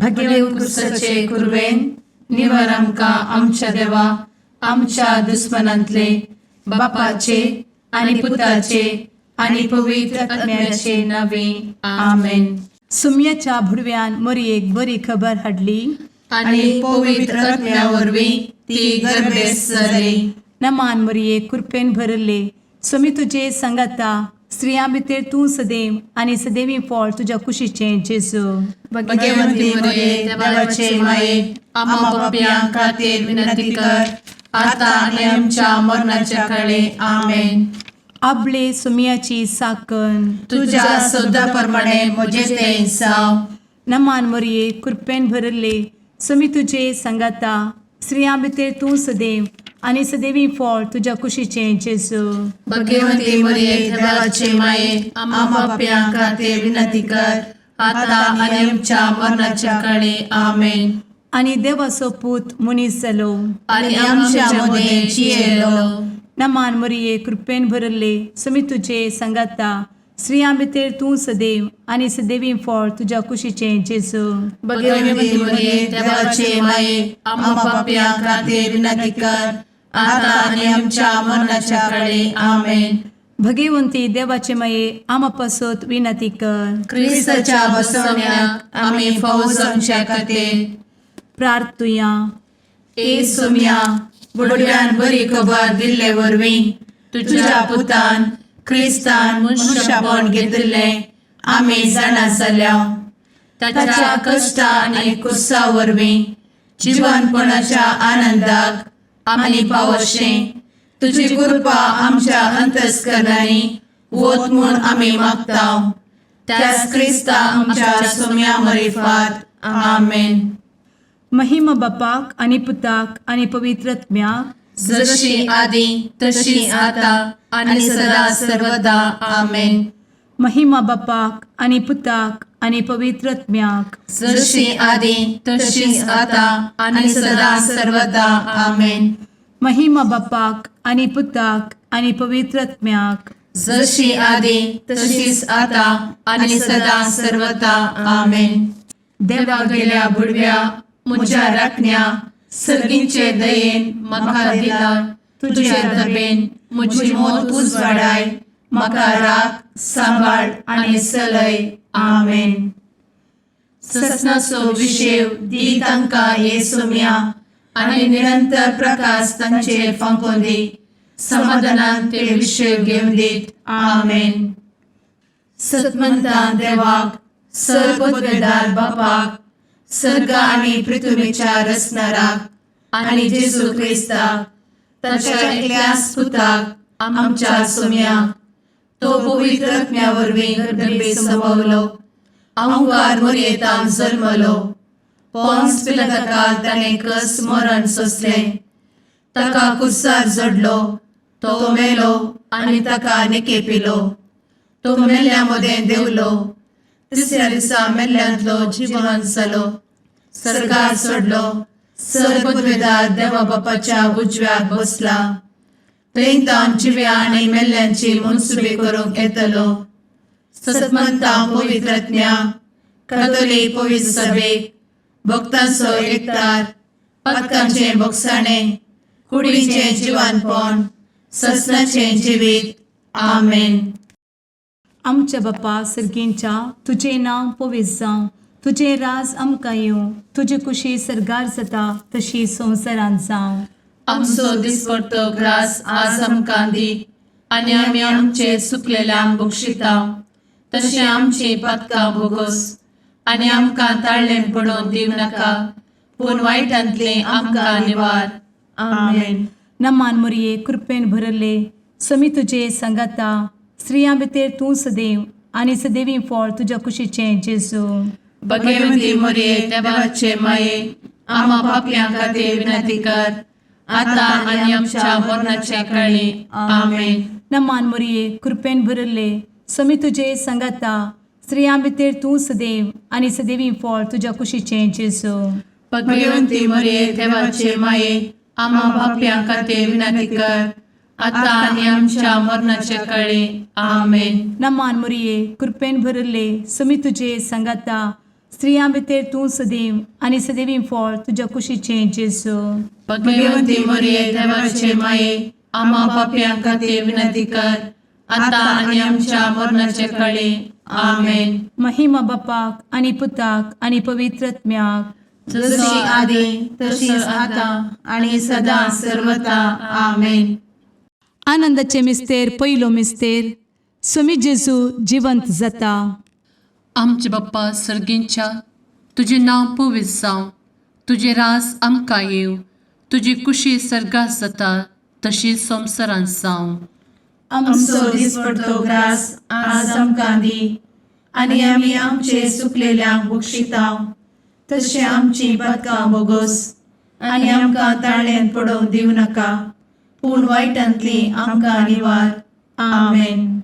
भगेवन क्रुसाचे कुरवेन निवर आमकां आमच्या देवा आमच्या दुस्मनांतले बापाचे आनी पुताचे आनी पवित्र आत्म्याचे नावे. आमेन. सुम्याच्या भुडव्यान मोरयेक बरी खबर हाडली आनी पवित्र आत्म्या वरवीं ती गर्भेस्त जाली. नमान मोरये, कृपेन भरले, स्वामी तुजे सांगाता. स्त्रियां भितर तूं सदैव आनी सदैवी फळ तुज्या कुशीचें जेजू. भगवंती मरिये, देवाचे माये, आम्हा पापयां खातीर विनंती कर, आता आनी आमच्या मरणाच्या काळे. आमेन. आबले सुम्याची साकन. तुझ्या शब्दा प्रमाणे म्हजे ते जावं. नमान मोरये, कृपेन भरले, स्वामी तुजे सांगाता. स्त्रियां भितर तूं सदैव आनी सदैवी फळ तुज्या कुशीचें जेजू. भगवंती मरिये, देवाचे माये, आम्हा पापयां खातीर विनंती कर, आता आनी आमच्या मरणाच्या काळे. आमेन. आनी देवाचो पूत मनीस जालो आनी आमच्या मदें जियेलो. नमान मोरये, कृपेन भरले, स्वामी तुजे सांगाता. स्त्रियां भितर तूं सदैव आनी सदैवी फळ तुज्या कुशीचें जेजू. भगवंती मरिये, देवाचे माये, आम्हा पापयां खातीर विनंती कर, आता आनी आमच्या मरणाच्या काळे. आमेन. भगवंती देवाचे माये, आमा पासत विनंती कर. क्रिस्ताच्या बसवण्याक आमी फावो जावच्या खातीर प्रार्थुया. ए सोम्या, बुडव्यान बरी खबर दिल्ले वरवीं तुझ्या पुतान क्रिस्तान मनुष्यपण घेतिल्लें आमी जाणा जाल्या. ताच्या कश्टा आनी कुर्सा वरवीं जिवनपणाच्या आनंदाक आमी पावशें तुजी कृपा आमच्या अंतस्करणांनी वत म्हूण आमी मागता, त्याच क्रिस्ता आमच्या सोम्या मरिफात. आमेन. महिमा बापाक आनी पुताक आनी पवित्र आत्म्याक. जशी आदी तशी आता आणि सदा सर्वदा. आमेन. महिमा बापाक आनी पुताक आनी पवित्र आत्म्याक. जशी आदी तशीच आता आणि सदा सर्वदा. आमेन. महिमा बापाक आनी पुताक आनी पवित्र आत्म्याक. जशी आदी तशीच आता आणि सदा सर्वदा. आमेन. देवा गेल्या बुडव्या म्हज्या राखण्या, सर्गींचे दयेन म्हाका दिला तुझे दबेन म्हजी मोत उजवाडाय, म्हाका राख, सांबाळ आनी चलय. आमेन. ससनाचो विशेव दी तांकां हे सोम्या आनी निरंतर प्रकाश तांचेर फांकोवन दी. समाधानान ते विशेव घेवन दीत. आमेन. सतमंता देवाक, सर्वपदवेदार बापाक, सर्ग आनी पृथ्वीच्या रचणाराक आनी जेजू क्रिस्ताक ताच्या एकल्याच पुताक आमच्या सोम्याक, तो पवित्र आत्म्या वरवीं गर्भे संभवलो, अंकार मोरयेतान जल्मलो, पोन्स पिलाताकाल ताणें कस मरण सोंसलें, ताका कुर्सार जडलो, तो मेलो आनी ताका निकेपिलो, तो मेल्ल्या मदें देंवलो, तिसऱ्या दिसा मेल्ल्यांतलो जिवन जालो, सर्गार चडलो, सर्वपदवेदार देवा बापाच्या उजव्याक बसला, थंय तावन जिव्या आनी मेल्ल्यांची मनसुबी करूंक येतलो. सतमंता पवित्र आत्म्या, कातोलीक पवित्र सभेक, भक्तांचो एकतार, पातकांचें भोगसाणें, कुडीचें जिवानपण, ससनाचें जिवीत. आमेन. आमच्या बापा सर्गींच्या, तुजें नांव पवित्र जावं, तुजें राज आमकां येवं, तुजी कुशी सर्गार जाता तशी संवसारांत जावं. आमचो दिसपडतो ग्रास आज आमकां दी आनी आमी आमचे चुकलेल्यांक बक्षिता तशें आमची पातकां भोगोस आनी आमकां ताळ्ळें पडोवन दिवं नाका, पूण वायटांतलें आमकां निवार. आमेन. नमान मोरये, कृपेन भरले, समी तुजे सांगाता. स्त्रियां भितर तूं सदैव आनी सदैवी फळ तुज्या कुशीचें जेजू. भगवती मोरये, देवाचे माये, आम्हा पापयां खातीर विनंती कर, आता आनी आमच्या मरणाच्या काळी. आमेन. नमान मोरये, कृपेन भरले, समी तुजे सांगाता. स्त्रियां भितर तूं सदैव आनी सदैवी फळ तुज्या कुशीचें जेजू. भगवंती मोरये, देवाचे माये, आम्हा पापयां खातीर विनंती कर, आता आनी आमच्या मरणाच्या काळी. आमेन. नमान मोरये, कृपेन भरले, समी तुजे सांगाता. स्त्रियां भितर तूं सदैव आनी सदैवी फळ तुज्या कुशीचें जेजू. भगवती मरिये, देवाचे माये, आम्हा पापयां खातीर विनंती कर, आतां आनी आमच्या मरणाचे कळी. आमेन. महिमा बापाक आनी पुताक आनी पवित्र आत्म्याक. जशी आदी तशीच आतां आनी सदां सर्वता. आमेन. आनंदाचे मिस्तेर, पयलो मिस्तेर, सुमी जेजू जिवंत जाता. आमचे बाप्पा सर्गींच्या, तुजें नांव पवित्र जावं, तुजें रास आमकां येवं, तुजी कुशी सर्गात जाता तशी संवसारांत जावं. आमचो दिसपडतो ग्रास आज आमकां दी आनी आमी आमचे सुकलेल्यांक बक्षितांव तशें आमची पदकां बोगोस आनी आमकां ताळ्यान पडोवंक दिवं नाका, पूण वायटांतली आमकां निवार. आमेन.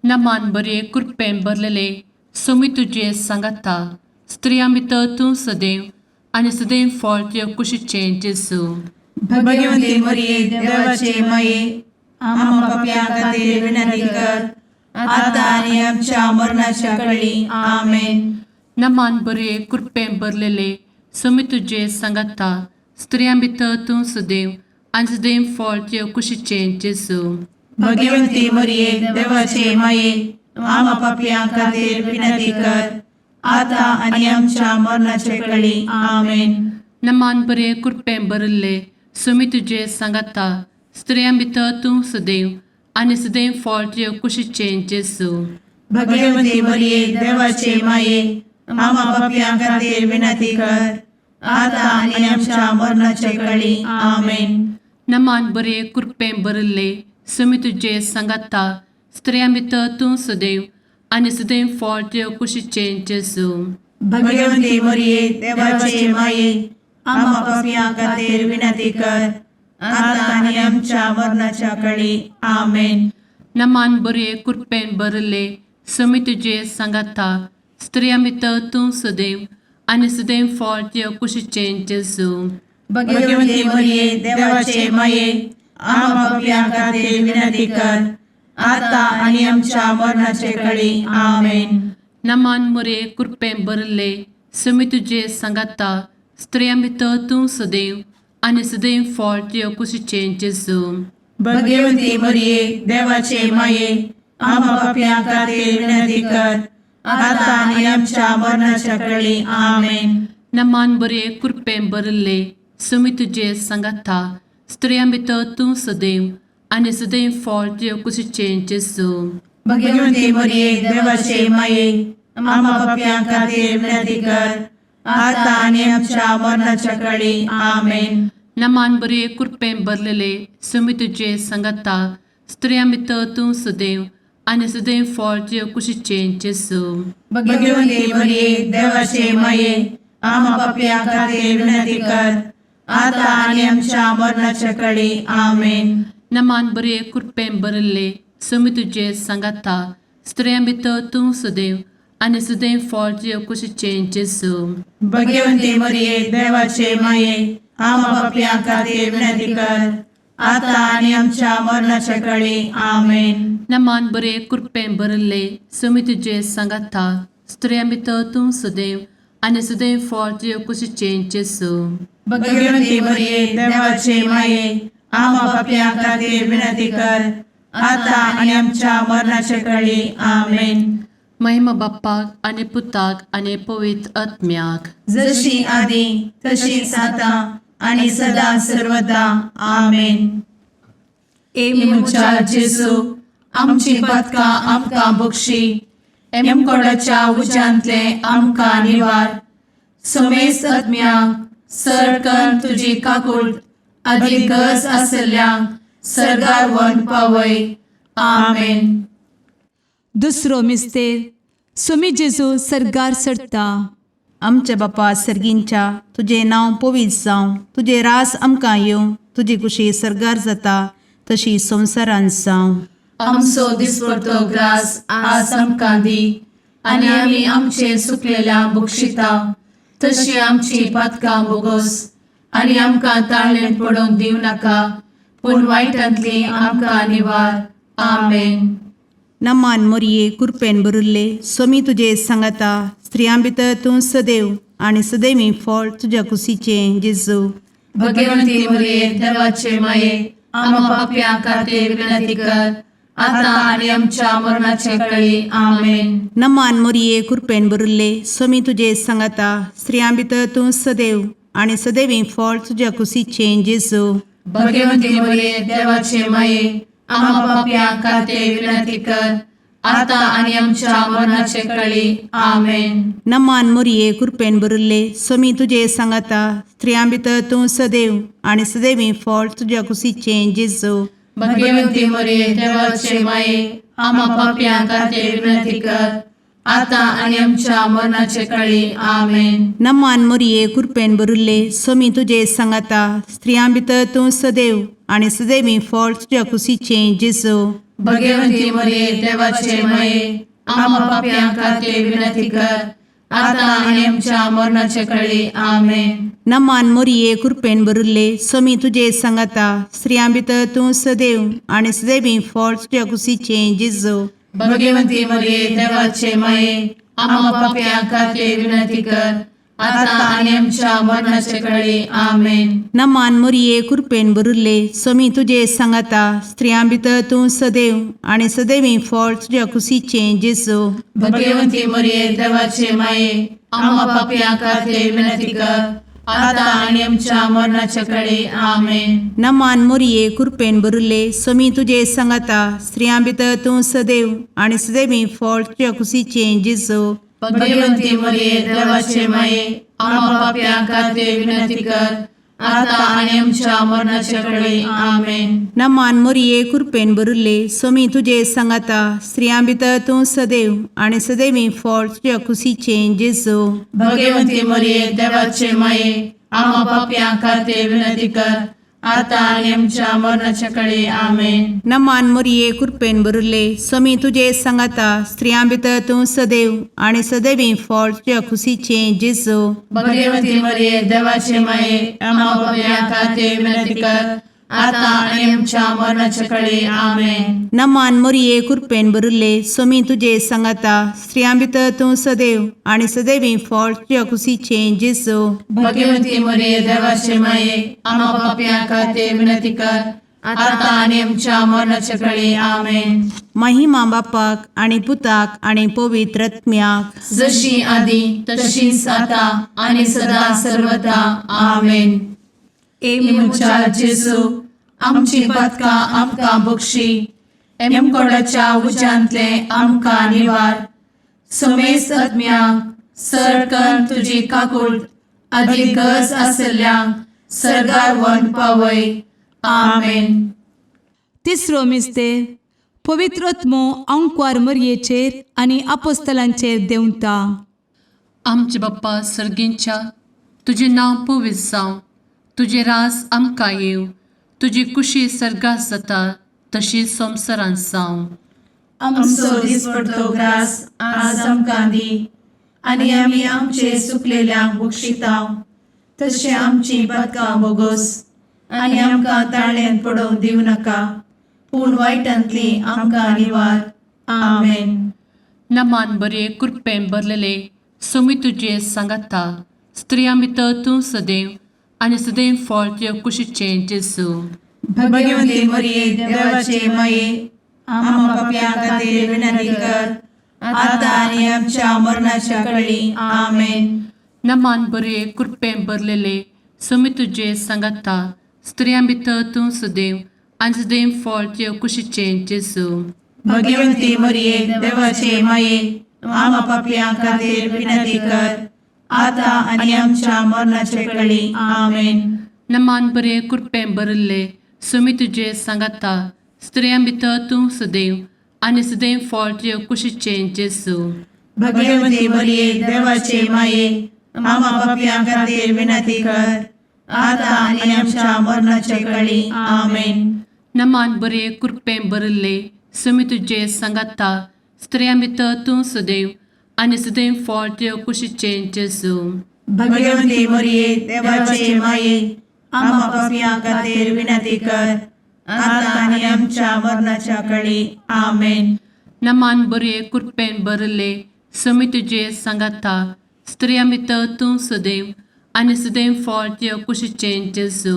नमान बरे, कृपेन भरलेले, सोमी तुजें सांगाता, स्त्रियां भितर तूं सदैव आनी सदैव फळ तुज्या कुशीचें जेजू. भगवंती मरिये, देवाचे माये, आम्हा पापयां खातीर विनंती कर, आतां आनी आमच्या मरणाच्या कळी. आमेन. नमान बरे, कृपेन भरलेले, सोमी तुजें सांगाता, स्त्रियां भितर तूं सदैव आनी सदैव फळ तुज्या कुशीचें जेजू. भगवंती मरिये, देवाचे माये, आम्हा पापयां खातीर विनंती कर, आतां आनी आमच्या मरणाचे कळी. आमेन. नमान बरे, कृपेन भरिल्ले, सोमी तुजें सांगाता, स्त्रियां भितर तूं सदैव आनी सदैव फळ तुज्या कुशीचें जेजू. भगवंती मरिये, देवाचे माये, आम्हा पापयां खातीर विनंती कर, आतां आनी आमच्या मरणाचे कळी. आमेन. नमान बरे, कृपेन भरिल्ले, सोमी तुजें सांगाता, स्त्रियां भितर तूं सदैव आनी सदैव फळ तुज्या कुशीचें जेजू. भगवंती मरिये, देवाचे माये, आम्हा पापयां खातीर विनंती कर, आतां आनी आमच्या मरणाच्या कळी. आमेन. नमान बरे, कृपेन भरिल्ले, सोमी तुजें सांगाता, स्त्रियां भितर तूं सदैव आनी सदैव फळ तुज्या कुशीचें जेजू. भगवंती मरिये, देवाचे माये, आम्हा पापयां खातीर विनंती कर, आतां आनी आमच्या मरणाचे कळी. आमेन. नमान मोरे, कृपेन भरिल्ले, सोमी तुजें सांगाता, स्त्रियां भितर तूं सदैव आनी सदैव फळ तुज्या कुशीचें जेजू. भगवंती मरिये, देवाचे माये, आम्हा पापयां खातीर विनंती कर, आतां आनी आमच्या मरणाच्या कळी. आमेन. नमान बरे, कृपेन भरिल्ले, सोमी तुजें सांगाता, स्त्रियां भितर तूं सदैव आनी सदैव फळ तुज्या कुशीचें जेजू. भगवंती मरिये, देवाचे माये, आम्हा पापयां खातीर विनंती कर, आतां आनी आमच्या मरणाच्या कळी. आमेन. नमान बरे, कृपेन भरलेले, सोमी तुजें सांगाता, स्त्रियां भितर तूं सदैव आनी सदैव फळ तुज्या कुशीचें जेजू. भगवंती मरिये, देवाचे माये, आम्हा पापयां खातीर विनंती कर, आतां आनी आमच्या मरणाच्या कळी. आमेन. नमान बरे, कृपेन भरिल्ले, सोमी तुजें सांगाता, स्त्रियां भितर तूं सदैव आनी सदैव फळ तुज्या कुशीचें जेजू. भगवंती मरिये, देवाचे माये, आम्हा पापयां खातीर विनंती कर, आतां आनी आमच्या मरणाच्या कळी. आमेन. नमान बरे, कृपेन भरिल्ले, सोमी तुजें सांगाता, स्त्रियां भितर तूं सदैव आनी सदैव फळ तुज्या कुशीचें जेजू. भगवंती मरिये, देवाचे माये, आम्हा पापयां खातीर विनंती कर, आतां आनी आमच्या मरणाच्या कळी. आमेन. महिमा बाप्पाक आनी पुताक आनी पवित्र आत्म्याक. जशी आदी तशीच आतां आनी सदां सर्वदा. आमेन. ए म्हज्या जेजू, आमची पदकां आमकां बक्षी, एमकोडाच्या उज्यांतले आमकां निवार, समेस्त आत्म्यांक सरकन तुजी काकूळ आदी गरज आसल्ल्यांक सर्गार वन पावय. आमेन. दुसरो मिस्तेर, सुमी जेजू सर्गार चडता. आमच्या बापा सर्गींच्या, तुजें नांव पवित्र जावं, तुजें रास आमकां येवं, तुजी कुशी सर्गार जाता तशी संवसारांत जावं. आमचो दिसपडतो ग्रास आज आमकां दी आनी आमी आमचे सुकलेल्या बक्षिता तशी आमची पातकां बोगोस आनी आमकां ताळ्ळें पडोवंक दिवं नाका, पूण वायटांतली आमकां निवार. आमेन. नमान मोरये कुरपेन भरिल्ले सोमी तुजे सांगाता स्त्रियां भितर तूं सदैव आनी सदैवी फळ तुज्या कुशीचें जेजू. भगवंती मरिये देवाचे माये आम्हा पापयां खातीर विनंती कर आता आनी आमच्या मरणाचे कळी. आमेन. नमान मोरये कुरपेन भरिल्ले सोमी तुजे सांगाता स्त्रियां भितर तूं सदैव आनी सदैवी फळ तुज्या कुशीचें जेजू. भगवंती मरिये देवाचे माये आम्हा पापयां खातीर विनंती कर आता आनी आमच्या मरणाचे कळी. आमेन. नमान मोरये कुरपेन भरिल्ले सोमी तुजे सांगाता स्त्रियां भितर तूं सदैव आनी सदैवी फळ तुज्या कुशीचें जेजू. भगवंती मरिये देवाचे माये आम्हा पापयां खातीर विनंती कर आता आनी आमच्या मरणाचे कळी. आमेन. नमान मोरये कुरपेन भरिल्ले सोमी तुजे सांगाता स्त्रियां भितर तूं सदैव आनी सदैवी फळ तुज्या कुशीचें जेजू. भगवंती मरिये देवाचे माये आम्हा पापयां खातीर विनंती कर आता आनी आमच्या मरणाचे कळी. आमेन. नमान मोरये कुरपेन भरिल्ले सोमी तुजे सांगाता स्त्रियां भितर तूं सदैव आनी सदैवी फळ तुज्या कुशीचें जेजू. भगवंती मरिये देवाचे माये आम्हा पापयां खातीर विनंती कर आता आनी आमच्या मरणाचे कळी. आमेन. नमान मोरये कुरपेन भरिल्ले सोमी तुजे सांगाता स्त्रियां भितर तूं सदैव आनी सदैवी फळ तुज्या कुशीचें जेजू. भगवंती मरिये देवाचे माये आम्हा पापयां खातीर विनंती कर आता आनी आमच्या मरणाचे कळी. आमेन. नमान मोरये कुरपेन भरिल्ले सोमी तुजे सांगाता स्त्रियां भितर तूं सदैव आनी सदैवी फळ तुज्या कुशीचें जेजू. भगवंती मरिये देवाचे माये आम्हा पापयां खातीर विनंती कर आता आनी आमच्या मरणाचे कळी. आमेन. नमान मोरये कुरपेन भरिल्ले सोमी तुजे सांगाता स्त्रियां भितर तूं सदैव आनी सदैवी फळ तुज्या कुशीचें जेजू. भगवंती मरिये देवाचे माये आम्हा पापयां खातीर विनंती कर आता आनी आमच्या मरणाचे कळी. आमेन. नमान मोरये कुरपेन भरिल्ले सोमी तुजे सांगाता स्त्रियां भितर तूं सदैव आनी सदैवी फळ तुज्या कुशीचें जेजू. भगवंती मरिये देवाचे माये आम्हा पापयां खातीर विनंती कर आता आनी आमच्या मरणाचे कळी. आमेन. नमान मोरये कुरपेन भरिल्ले सोमी तुजे सांगाता स्त्रियां भितर तूं सदैव आनी सदैवी फळ तुज्या कुशीचें जेजू. भगवंती मरिये देवाचे माये आम्हा पापयां खातीर विनंती कर आता आनी आमच्या मरणाचे कळी. आमेन. महिमा बापाक आनी पुताक आनी पवित्र आत्म्याक. जशी आदी तशीच आता आनी सदा सर्वदा. आमेन. ए म्हज्या जेजू आमची पातकां आमकां बक्षी एमकोडाच्या उज्यांतले आमकां निवार समेस्त आत्म्यांक सरकन तुजी काकूळ आदी गरज आसल्ल्यांक सरगार वन पावय. आमेन. तिसरो मिस्तेर पवित्र आत्मो अंकवार मरयेचेर आनी आपोस्तलांचेर देंवता. आमचे बाप्पा सर्गींच्या तुजें नांव पवित्र जावं, तुजें राज आमकां येवं, तुजी कुशी सर्गात जाता तशी संवसारांत जावं. आमचो दिसपडतो ग्रास आज आमकां दी आनी आमी आमचे सुकलेल्यांक बक्षितांव तशें आमची पातकां बोगोस आनी आमकां ताळ्यांत पडोवंक दिवं नाका पूण वायटांतली आमकां निवार. आमेन. नमान बरे कृपेन भरलेले सोमी तुजे सांगाता स्त्रियां भितर तूं सदैव आनी सदैव फळ तुज्या कुशीचें जेजू. भगवंती मरिये देवाचे माये आम्हा पापयां खातीर विनंती कर आता आनी आमच्या मरणाच्या कळी. आमेन. नमान बरे कृपेन भरलेले सोमी तुजे सांगाता स्त्रियां भितर तूं सदैव आनी सदैव फळ तुज्या कुशीचें जेजू. भगवंती मरिये देवाचे माये आम्हा पापयां खातीर विनंती कर आता आनी आमच्या मरणाच्या कळी. आमेन. नमान बरे कृपेन भरिल्ले सोमी तुजे सांगाता स्त्रियां भितर तूं सदैव आनी सदैव फळ तुज्या कुशीचें जेजू. भगवंती मरिये देवाचे माये आम्हा पापयां खातीर विनंती कर आता आनी आमच्या मरणाच्या कळी. आमेन. नमान बरे कृपेन भरिल्ले सोमी तुजे सांगाता स्त्रियां भितर तूं सदैव आनी सदैव फळ तुज्या कुशीचें जेजू. भगवंती मरिये देवाचे माये आम्हा पापयां खातीर विनंती कर आता आनी आमच्या मरणाच्या कळी. आमेन. नमान बरये कृपेन भरले समी तुजे सांगाता स्त्रिया भितर तूं सदैव आनी सदैव फळ तुज्या कुशीचें जेजू.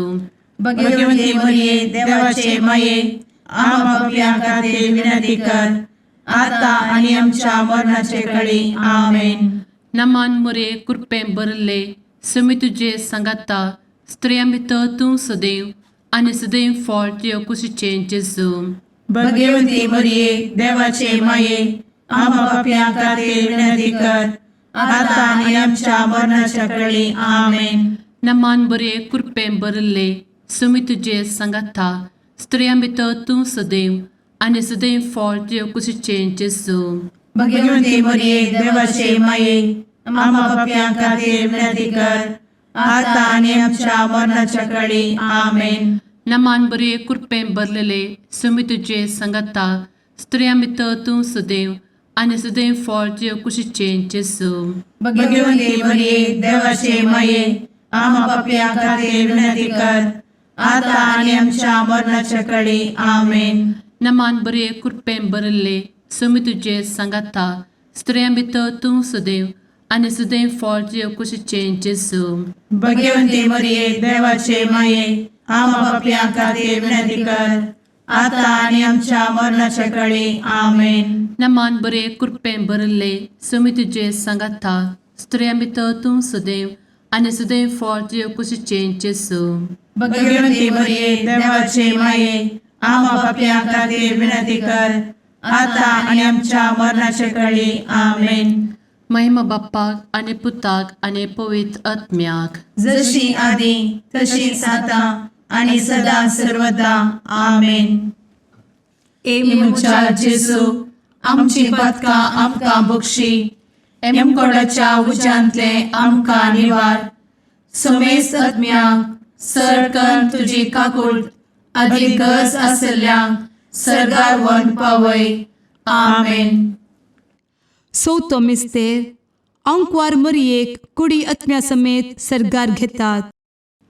भगवती मरिये, देवाचे माये, आम्हा पापयां खातीर विनंती कर, आता आनी आमच्या मरणाचे कळी. आमेन. नमान मुरे कृपेन भरले समी तुजे सांगाता स्त्रिया भितर तूं सदैव आनी सदैव फळ तुज्या कुशीचें जेजू. भगवती मरिये, देवाचे माये, आम्हा पापयां खातीर विनंती कर, आता आनी आमच्या मरणाच्या कळी. आमेन. नमान बरे कृपेन भरले समी तुजे सांगाता स्त्रिया भितर तूं सदैव आनी सदैव फळ तुज्या कुशीचें जेजू. भगवती मरिये, देवाचे माये, आम्हा पापयां खातीर विनंती कर, आता आनी आमच्या मरणाच्या कळी. आमेन. नमान बरे कृपेन भरलेले समी तुजे सांगाता स्त्रिया भितर तूं सदैव आनी सदैव फळ तुज्या कुशीचें जेजू. भगवती मरिये, देवाचे माये, आम्हा पापयां खातीर विनंती कर, आता आनी आमच्या मरणाच्या कळी. आमेन. नमान बरे कृपेन भरले समी तुजे सांगाता स्त्रिया भितर तूं सदैव आनी सदैव फळ तुज्या कुशीचें जेजू. भगवती मरिये, देवाचे माये, आम्हा पापयां खातीर विनंती कर, आता आनी आमच्या मरणाच्या कळी. आमेन. नमान बरे कृपेन भरले समी तुजे सांगाता स्त्रिया भितर तूं सदैव आनी सदैव फळ तुज्या कुशीचें जेजू. भगवती मरिये, देवाचे माये, आम्हा पापयां खातीर विनंती कर, आता आनी आमच्या मरणाच्या कळी. आमेन. महिमा बाप्पाक आनी पुताक आनी पवित्र आत्म्याक. जशी आदी तशीच आता आणि सदा सर्वदा. आमेन. ए म्हज्या जेजू, आमची पातकां आमकां बक्षी, एमकोडाच्या उज्यांतले आमकां निवार, समेस्त आत्म्यांक सरकन तुजी काकूळ आदी गरज आसल्ल्यांक सरगार व्हरून पावय. आमेन. चवथो मिस्तेर आंकवार मरियेक कुडी आत्म्या समेत सर्गार घेतात.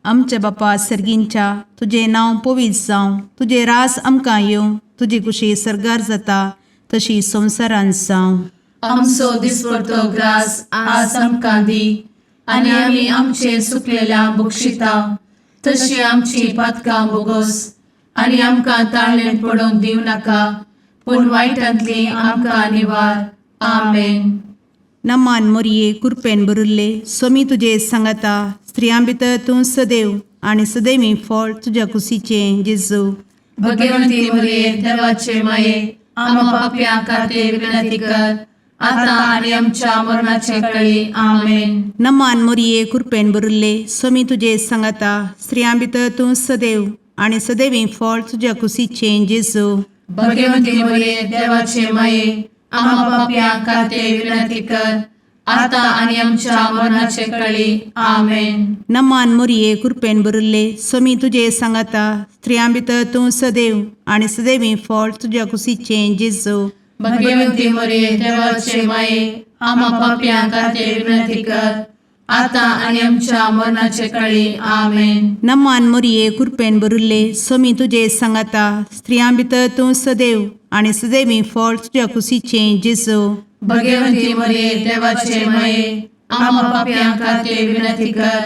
आमच्या बापा सर्गींच्या, तुजें नांव पवित्र जावं, तुजें रास आमकां येवं, तुजी कुशी सर्गार जाता तशी संवसारांत जावं. आमचो दिसपडतो ग्रास आज आमकां दी आनी आमी आमचे सुकलेल्या बक्षिता तशी आमची पातकां बोगोस आनी आमकां ताळणेंत पडोवंक दिवं नाका, पूण वायटांतली आमकां निवार. आमेन. नमान मोरये, कुरपेन भरिल्ले, सोमी तुजे सांगाता, स्त्रियां भितर तूं सदैव आनी सदैवी फळ तुज्या कुशीचें जेजू. भगवंती मरिये, देवाचे माये, आम्हा पापयां खातीर विनंती कर, आता आनी आमच्या मरणाचे कळी. आमेन. नमान मोरये, कुरपेन भरिल्ले, सोमी तुजे सांगाता, स्त्रियां भितर तूं सदैव आनी सदैवी फळ तुज्या कुशीचें जेजू. भगवंती मरिये, देवाचे माये, आम्हा पापयां खातीर विनंती कर, आता आनी आमच्या मरणाचे कळी. आमेन. नमान मोरये, कुरपेन भरिल्ले, सोमी तुजे सांगाता, स्त्रियां भितर तूं सदैव आनी सदैवी फळ तुज्या कुशीचें जेजू. भगवंती मरिये, देवाचे माये, आम्हा पापयां खातीर विनंती कर, आता आनी आमच्या मरणाचे कळी. आमेन. नमान मोरये, कुरपेन भरिल्ले, सोमी तुजे सांगाता, स्त्रियां भितर तूं सदैव आनी सदैवी फळ तुज्या कुशीचें जेजू. भगवंती मरिये, देवाचे माये, आम्हा पापयां खातीर विनंती कर,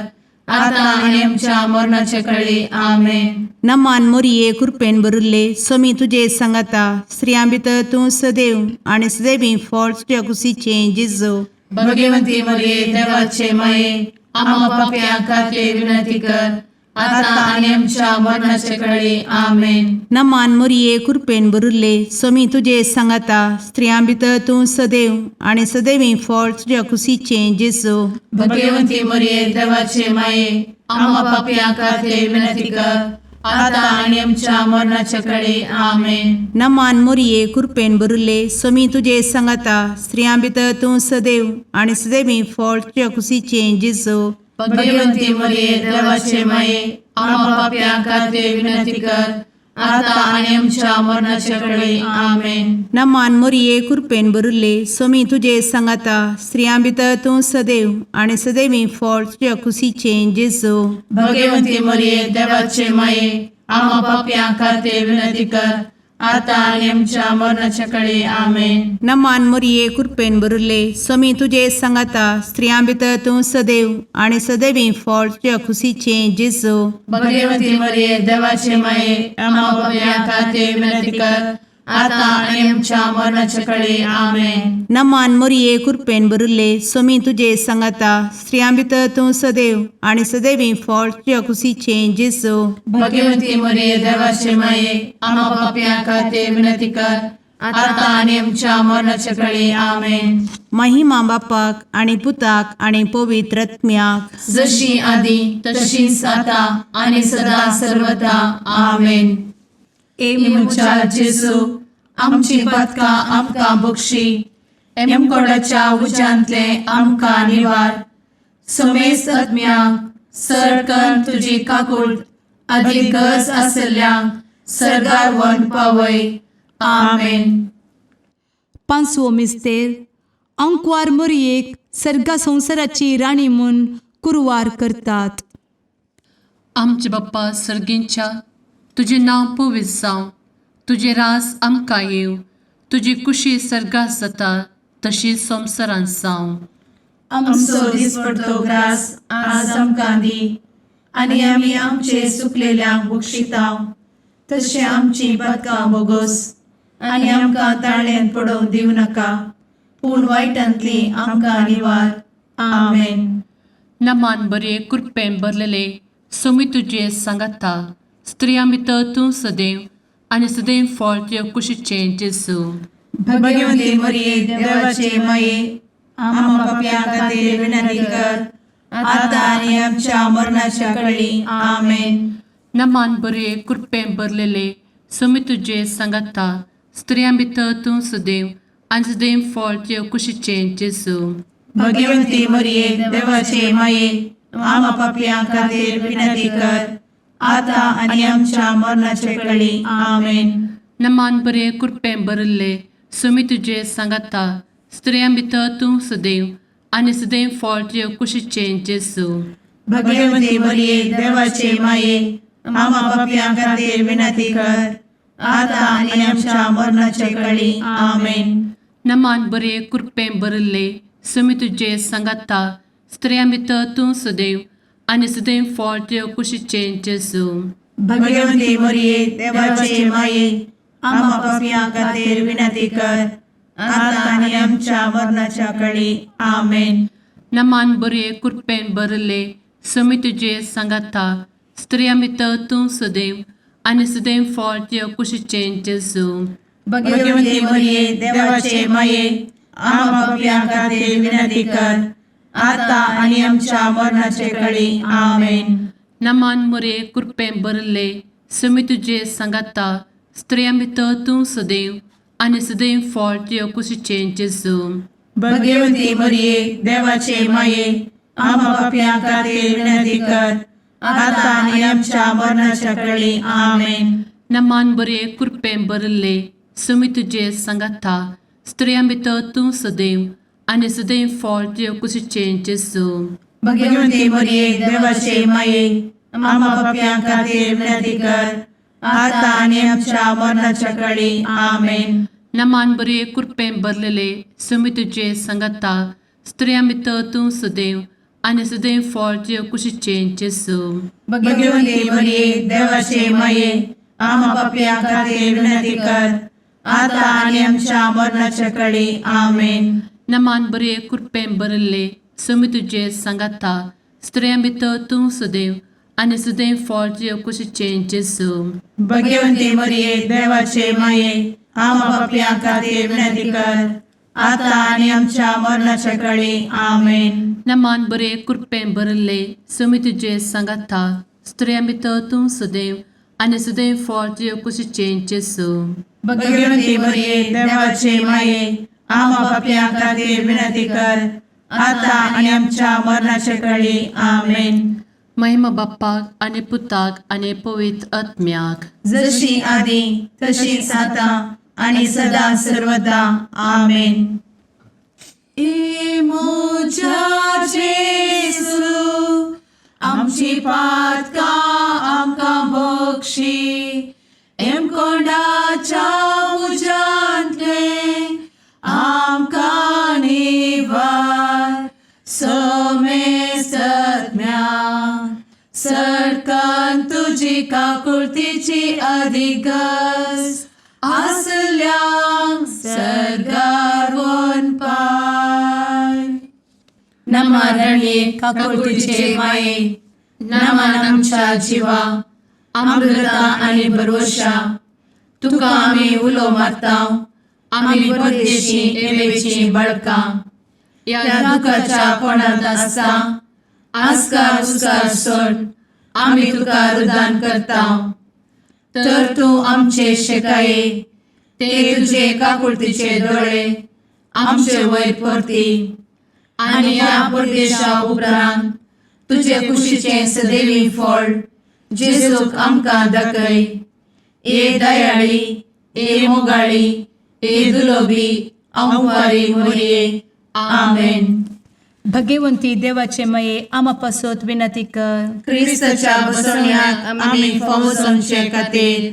आता आनी आमच्या मरणाचे कळी. आमेन. नमान मोरये, कुरपेन भरिल्ले, सोमी तुजे सांगाता, स्त्रियां भितर तूं सदैव आनी सदैवी फळ तुज्या कुशीचें जेजू. भगवंती मरिये, देवाचे माये, आम्हा पापयां खातीर विनंती कर, आता आनी आमच्या मरणाचे कळी. आमेन. नमान मोरये, कुरपेन भरिल्ले, सोमी तुजे सांगाता, स्त्रियां भितर तूं सदैव आनी सदैवी फळ तुज्या कुशीचें जेजू. भगवंती मरिये, देवाचे माये, आम्हा पापयां खातीर विनंती कर, आता आनी आमच्या मरणाचे कळी. आमेन. नमान मोरये, कुरपेन भरिल्ले, सोमी तुजे सांगाता, स्त्रियां भितर तूं सदैव आनी सदैवी फळ तुज्या कुशीचें जेजू. भगवंती मरिये, देवाचे माये, आम्हा पापयां खातीर विनंती कर, आता आनी आमच्या मरणाचे कळी. आमेन. नमान मोरये, कुरपेन भरिल्ले, सोमी तुजे सांगाता, स्त्रियां भितर तूं सदैव आनी सदैवी फळ तुज्या कुशीचें जेजू. भगवंती मरिये, देवाचे माये, आम्हा पापयां खातीर विनंती कर, आतां आनी आमच्या मरणाच्या कडे आमेन. नमान मोरये, कृपेन भरिल्ले, स्वामी तुजे सांगाता. स्त्रियां भितर तूं सदैव आनी सदैवी फळ तुज्या खुशीचें जेजू. भगवती मरिये, देवाचे माये, आम्हा पापयां खातीर विनंती कर, आतां आनी आमच्या मरणाच्या कडे आमेन. नमान मोरये, कृपेन भरिल्ले, स्वामी तुजे सांगाता. स्त्रियां भितर तूं सदैव आनी सदैवी फळ तुज्या खुशीचें जेजू. भगवती मरिये, देवाचे माये, आम्हा पापयां खातीर विनंती कर, आतां आनी आमच्या मरणाच्या कडे आमेन. महिमा बापाक आनी पुताक आनी पवित्र आत्म्याक. जशी आदी तशीच आता आणि सदा सर्वदा आमेन. ए म्हज्या जेजू, आमची पदकां आमकां बक्षी, एमकोडाच्या उज्यांतले आमकां निवार, समेस्त आत्म्यांक सरकन तुजी काकूट आदी गरज आसल्ल्यांक सरगार वन पावय. आमेन. पांचवो मिस्तेर, आंकवार मोरयेक सर्गा संवसाराची राणी म्हूण कुरवार करतात. आमचे बाप्पा सर्गींच्या, तुजें नांव पवित्र जावं, तुजें राज आमकां येवं, तुजी कुशी सर्गात जाता तशी संवसारांत जावं. आमचो दिसपडतो ग्रास आज आमकां दी, आनी आमी आमचे सुकलेल्यांक बक्षितांव, तशें आमची पदकां बोगोस, आनी आमकां ताळ्यान पडोवंक दिवं नाका, पूण वायटांतली आमकां निवार. आमेन. नमान बरे, कृपेन भरलेले, सोमी तुजे सांगाता. स्त्रियां भितर तूं सदैव आनी सदैव फळ तुज्या कुशीचें जेजू. भगवती मरिये, देवाचे माये, आम्हा पापयां खातीर विनंती कर, आतां आनी आमच्या मरणाच्या कळी. आमेन. नमान बरे, कृपेन भरलेले, सोमी तुजे सांगाता. स्त्रियां भितर तूं सदैव आनी सदैव फळ तुज्या कुशीचें जेजू. भगवती मरिये, देवाचे माये, आम्हा पापयां खातीर विनंती कर, आतां आनी आमच्या मरणाचे कळी. आमेन. नमान बरे, कृपेन भरिल्ले, सोमी तुजे सांगाता. स्त्रियां भितर तूं सदैव आनी सदैव फळ तुज्या कुशीचें जेजू. भगवती मरिये, देवाचे माये, आम्हा पापयां खातीर विनंती कर, आतां आनी आमच्या मरणाचे कळी. आमेन. नमान बरे, कृपेन भरिल्ले, सोमी तुजे सांगाता. स्त्रियां भितर तूं सदैव आनी सदैव फळ तुज्या कुशीचें जेजू. भगवती मरिये, देवाचे माये, आम्हा पापयां खातीर विनंती कर, आतां आनी आमच्या मरणाच्या कळी. आमेन. नमान बरे, कृपेन भरिल्ले, सोमी तुजे सांगाता. स्त्रियां भितर तूं सदैव आनी सदैव फळ तुज्या कुशीचें जेजू. भगवती मरिये, देवाचे माये, आम्हा पापयां खातीर विनंती कर, आतां आनी आमच्या मरणाचे कळी. आमेन. नमान मोरे, कृपेन भरिल्ले, सोमी तुजे सांगाता. स्त्रियां भितर तूं सदैव आनी सदैव फळ तुज्या कुशीचें जेजू. भगवती मरिये, देवाचे माये, आम्हा पापयां खातीर विनंती कर, आतां आनी आमच्या मरणाच्या कळी. आमेन. नमान बरे, कृपेन भरिल्ले, सोमी तुजे सांगाता. स्त्रियां भितर तूं सदैव आनी सदैव फळ तुज्या कुशीचें जेजू. भगवती मरिये, देवाचे माये, आम्हा पापयां खातीर विनंती कर, आतां आनी आमच्या मरणाच्या कळी. आमेन. नमान बरे, कृपेन भरलेले, सोमी तुजे सांगाता. स्त्रियां भितर तूं सदैव आनी सदैव फळ तुज्या कुशीचें जेजू. भगवती मरिये, देवाचे माये, आम्हा पापयां खातीर विनंती कर, आतां आनी आमच्या मरणाच्या कळी. आमेन. नमान बरे, कृपेन भरिल्ले, सोमी तुजे सांगाता. स्त्रियां भितर तूं सदैव आनी सदैव फळ तुज्या कुशीचें जेजू. भगवती मरिये, देवाचे माये, आम्हा पापयां खातीर विनंती कर, आतां आनी आमच्या मरणाच्या कळी. आमेन. नमान बरे, कृपेन भरिल्ले, सोमी तुजे सांगाता. स्त्रियां भितर तूं सदैव आनी सदैव फळ तुज्या कुशीचें जेजू. भगवती मरिये, देवाचे माये, आम्हा पापयां खातीर विनंती कर, आतां आनी आमच्या मरणाच्या कळी. आमेन. महिमा बाप्पाक आनी पुताक आनी पवित्र आत्म्याक. जशी आदी तशीच आतां आणि सदा सर्वदा. आमेन. ए म्हज्या जेजू, आमची पातकां आमकां बक्षी, एमकोंडाच्या तुजी काकुळतीची अधिगस आसल्यांक सर्गार वनपाय. नमरणये काकुळतीचे माये, नमन आमच्या जिवा, अमृता आनी भरवशा, तुका आमी उलो मारता, आमी परदेशी एवेची बळकां ह्या दुखाच्या कोणांत आसता आस्कार उस्कार सोड आमी तुका रुदान करता, तर तूं आमचे शेकाये ते तुजे काकुळतीचे दोळे आमचे वयर परती आनी ह्या परदेशा उपरांत तुजे कुशीचें सदैवी फळ जेजूक आमकां दाखय. ए दयाळी, ए मोगाळी, ए दुलोबी अंवारी मोरये. आमेन. भगवंती देवाचे मये आमा पासत विनंती कर. क्रिस्ताच्या बसवण्याक आमी फावो जावचे खातीर.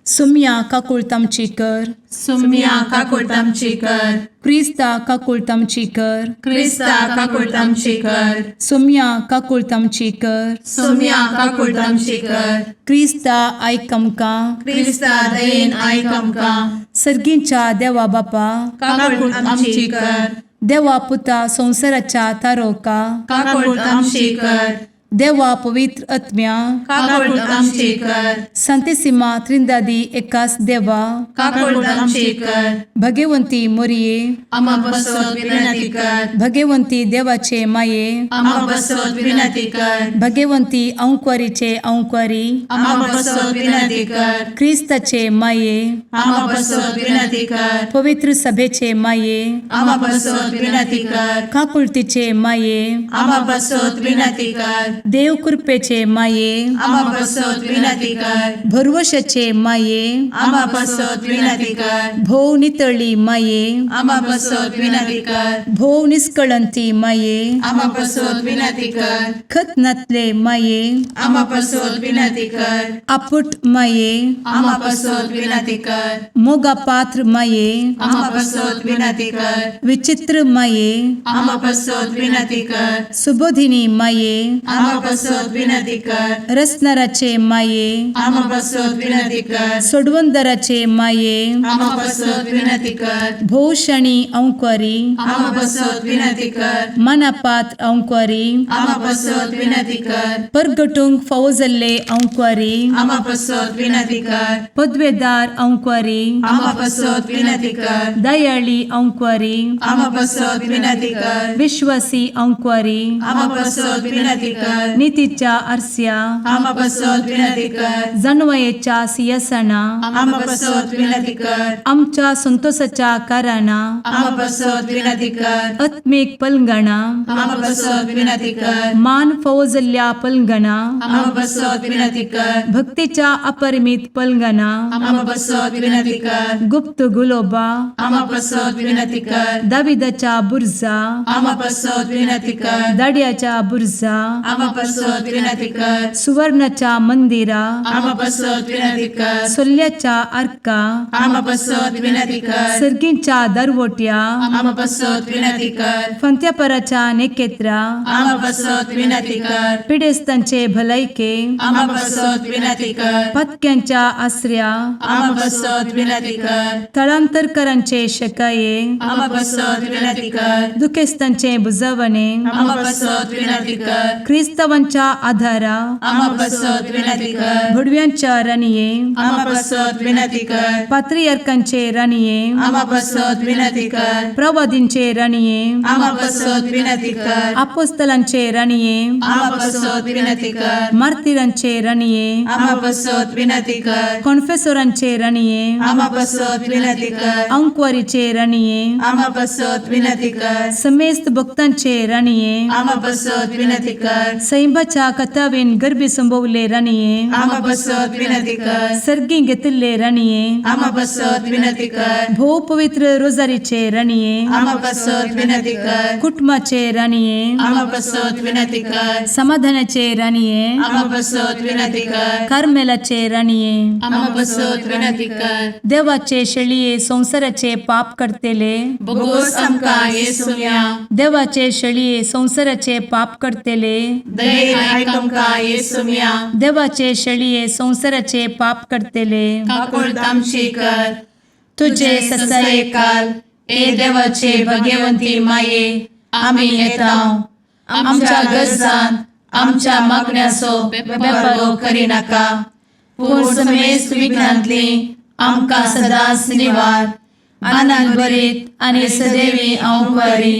सुम्या काकुळत आमची कर. सुम्या काकुळट आमची कर. क्रिस्ता काकुळत आमची कर. क्रिस्ता काकुळट आमची कर. सुम्या काकुळत आमची कर. सुम्या काकुळट आमची कर. क्रिस्ता आयक आमकां. क्रिस्ता दयेन आयक आमकां. सर्गींच्या देवा बापा, काकुळट आमची कर. देवा पुता संवसाराच्या तारोका, काकुळट आमची कर. देवा पवित्र आत्म्या, काकुळट आमची कर. संतेसिमा त्रिंदादी एकास देवा, काकुळट आमची कर. भगवंती मोरये, आमा बसत विनंती कर. भगवंती देवाचे माये, आमा बसत विनंती कर. भगवंती अंक्वारीचे अंक्वारी, आमा बसत विनंती कर. क्रिस्ताचे माये, आमा बसत विनंती कर. पवित्र सभेचे माये, आमा बसत विनंती कर. काकुळतीचे माये, आमा बसत विनंती कर. देव कृपेचे माये, आमा बसत विनंती कर. भरवशाचे माये, आमा बसत विनंती कर. भोव नितळी माये, आमा बसत विनंती कर. भोव निस्कळंती माये, आमा बसत विनंती कर. खत नातले माये, आमा बसत विनंती कर. आपुट माये, आमा बसत विनंती कर. मोगा पात्र माये, आमा बसत विनंती कर. विचित्र माये, आमा बसत विनंती कर. सुबोधिनी माये, आमा बसत विनंती कर. रसनाराचे माये, आमा बसत विनंती कर. सोडवंदराचे माये, आमा बसत विनंती कर. भोवशणी अंक्वारी, आमा बसत विनंती कर. मनापात्र अंक्वारी, आमा बसत विनंती कर. परगटूंक फावो जाल्ले अंक्वारी, आमा बसत विनंती कर. पदवेदार अंक्वारी, आमा बसत विनंती कर. दयाळी अंक्वारी, आमा बसत विनंती कर. विश्वासी अंक्वारी, आमा बसत विनंती कर. नितीच्या आरस्या, आमा बसत विनंती कर. जानवयेच्या सियासना, आमा बसत विनंती कर. आमच्या संतोषाच्या कारणां, आमा बसत विनंती कर. आत्मीक पलंगणा, आमा बसत विनंती कर. मान फावो जाल्ल्या पलंगणा, आमा बसत विनंती कर. भक्तीच्या अपरिमित पलंगणा, आमा बसत विनंती कर. गुप्त गुलोबा, आमा बसत विनंती कर. दाविदाच्या बुर्जा, आमा बसत विनंती कर. दाड्याच्या बुर्जा, आमा बसत विनंती कर. सुवर्णाच्या मंदिरा, आमा बसत विनंती कर. सोल्ल्याच्या आर्का, आमा बसत विनंती कर. सर्गींच्या दरवट्या, आमा बसत विनंती कर. फंत्यापराच्या नेकेत्रा, आमा बसत विनंती कर. पिडेस्तांचे भलायके, आमा बसत विनंती कर. पत्क्यांच्या आसऱ्या, आमा बसत विनंती कर. थळांतरकरांचे शकाये, आमा बसत विनंती कर. दुखेस्तांचे बुजवणे, आमा बसत विनंती कर. क्रिस्तावांच्या आधारा, आमा बसत विनंती कर. भुडव्यांच्या राणये, आमा बसत विनंती कर. पात्रियार्कांचे राणये, आमा बसत विनंती कर. प्रवादींचे राणये, आमा बसत विनंती कर. आपोस्तलांचे राणये, आमा बसत विनंती कर. मार्तिरांचे राणये, आमा बसत विनंती कर. कॉन्फेसोरांचे राणये, आमा बसत विनंती कर. अंक्वारीचे राणये, आमा बसत विनंती कर. समेस्त भक्तांचे राणये, आमा बसत विनंती कर. सैंबाच्या कथावेन गर्भी संभवले राणये, आमा बसत विनंती कर. सर्गी घेतिल्ले राणये, आमा बसत विनंती कर. भोव पवित्र रोजारीचे राणये, आमा बसत विनंती कर. कुटुंबाचे राणये, आमा बसत विनंती कर. समाधानाचे राणये, आमा बसत विनंती कर. कार्मेलाचे राणये, आमा बसत विनंती कर. देवाचे शेळये संवसाराचे पाप करतेले, बोगोस आमकां येसुया. देवाचे शेळये संवसाराचे पाप करतेले, दयेन आयक आमकां येसुम्या. देवाचे शेळये संवसाराचे पाप करतले, काकुळट आमची कर. तुजे तुजे ससायेकाल ससायेकाल ए देवाचे भगवंती माये, आमी येता. आमच्या गरजांत आमच्या मागण्याचो बेपर्वो करिनाका, पूण समेस्त विघ्नांतली आमकां सदांच निवार. आनंद भरीत आनी सदैवी अंवकारी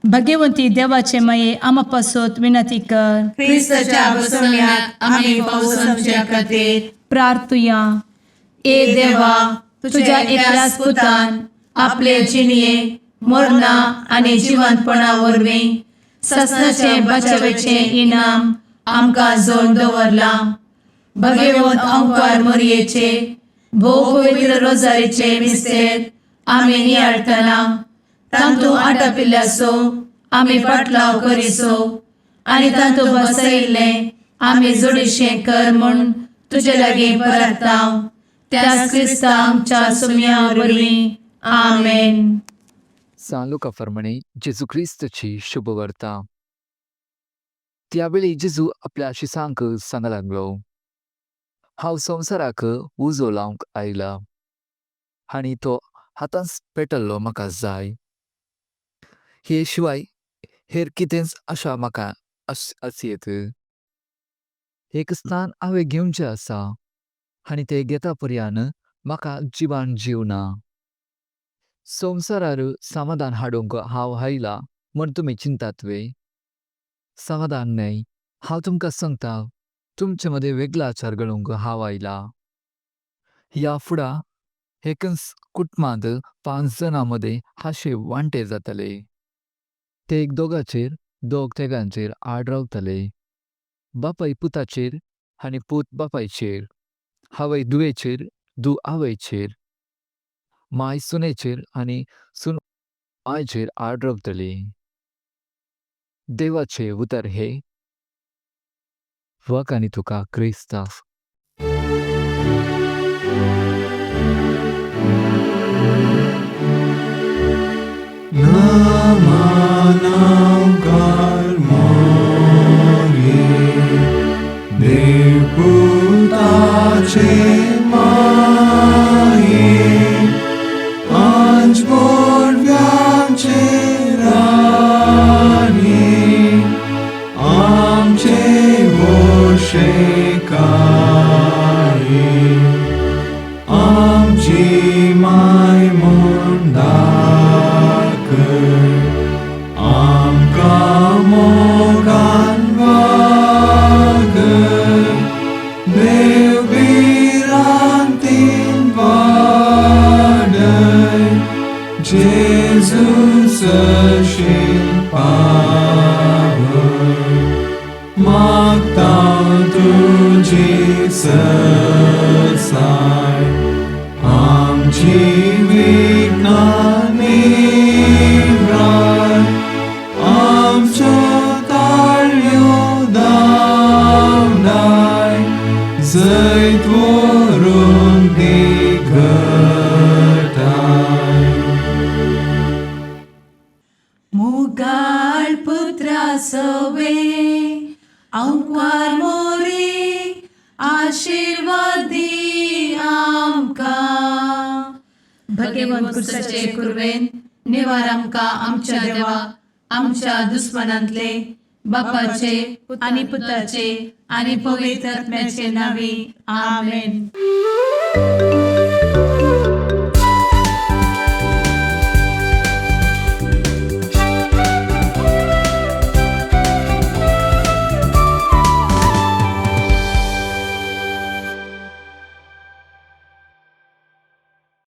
भगवंती देवाचे माये, आमा पासत विनंती कर. क्रिस्ताच्या बसवण्याक आमी पावसाच्या खातीर प्रार्थुया. ए देवा, तुझ्या एकल्याच पुतान आपले जिणये मरणा आनी जिवंतपणा वरवीं ससनाचे बचावेचें इनाम आमकां जोड दवरलां. भगवंत अंकार मोरयेचे भोव पवित्र रोजारीचे मिस्तेर आमी नियाळटना तांतू आटापिल्ल्याचो आमी पाटलाव करिसो आनी तांतू बसयिल्लें आमी जोडीशें कर म्हूण तुजे लागीं परताव, त्याच क्रिस्ता आमच्या सुम्या वरवीं. आमेन. सान लुका फर्माणे जेजू क्रिस्तची शुभवार्ता. त्यावेळी जेजू आपल्या शिसांक सांग लागलो, हांव संवसाराक उजो लावंक आयला आनी तो आतांच पेटल्लो म्हाका जाय. हे शिवाय हेर कितेंच आशा म्हाका आसयेत. एक स्थान हांवें घेवचें आसा आनी तें घेता पर्यान म्हाका जिवान जीवना. संवसारार समाधान हाडूंक हांव आयला म्हूण तुमी चिंतात वे? समाधान न्हय, हांव तुमकां सांगता, तुमचे मदें वेगळाचार घालूंक हांव आयला. ह्या फुडा एकच कुटुंबांत 5 जाणां मदें हाशे वांटे जातले. ते एक दोगाचेर, दोग तेगांचेर आड रावतले. बापाय पुताचेर आनी पूत बापायचेर, आवय धुवेचेर, धूव आवयचेर, माय सुनेचेर आनी सून मायचेर आड रावतली. देवाचे उतर हे वक आनी तुका क्रिस्तांव. नमनांकार मोरये, देवपुताचे माये, आंज बोडव्यांचे राणये, आमचे वोशे काये, आमची माय म्हूण दाखय, आमकां मोगान वागय, देव भिरांतीन वाडय, जेजू सरशीं पावय, मागता तुजी सरसाय, आमची विघ्नां निव्राय, आमच्यो ताळयो धांवडाय, जैत व्हरूंक दी घटाय. मुगाळ पुत्रा सवे अंकार मोरी, आशीर्वाद दी आमकां. भगवंत भगवंत कुरवेन निवार आमकां आमच्या देवा, आमच्या दुस्मनांतले, बापाचे आनी पुताचे आनी पवित्र आत्म्याचे नांवी. आमेन. आमेन.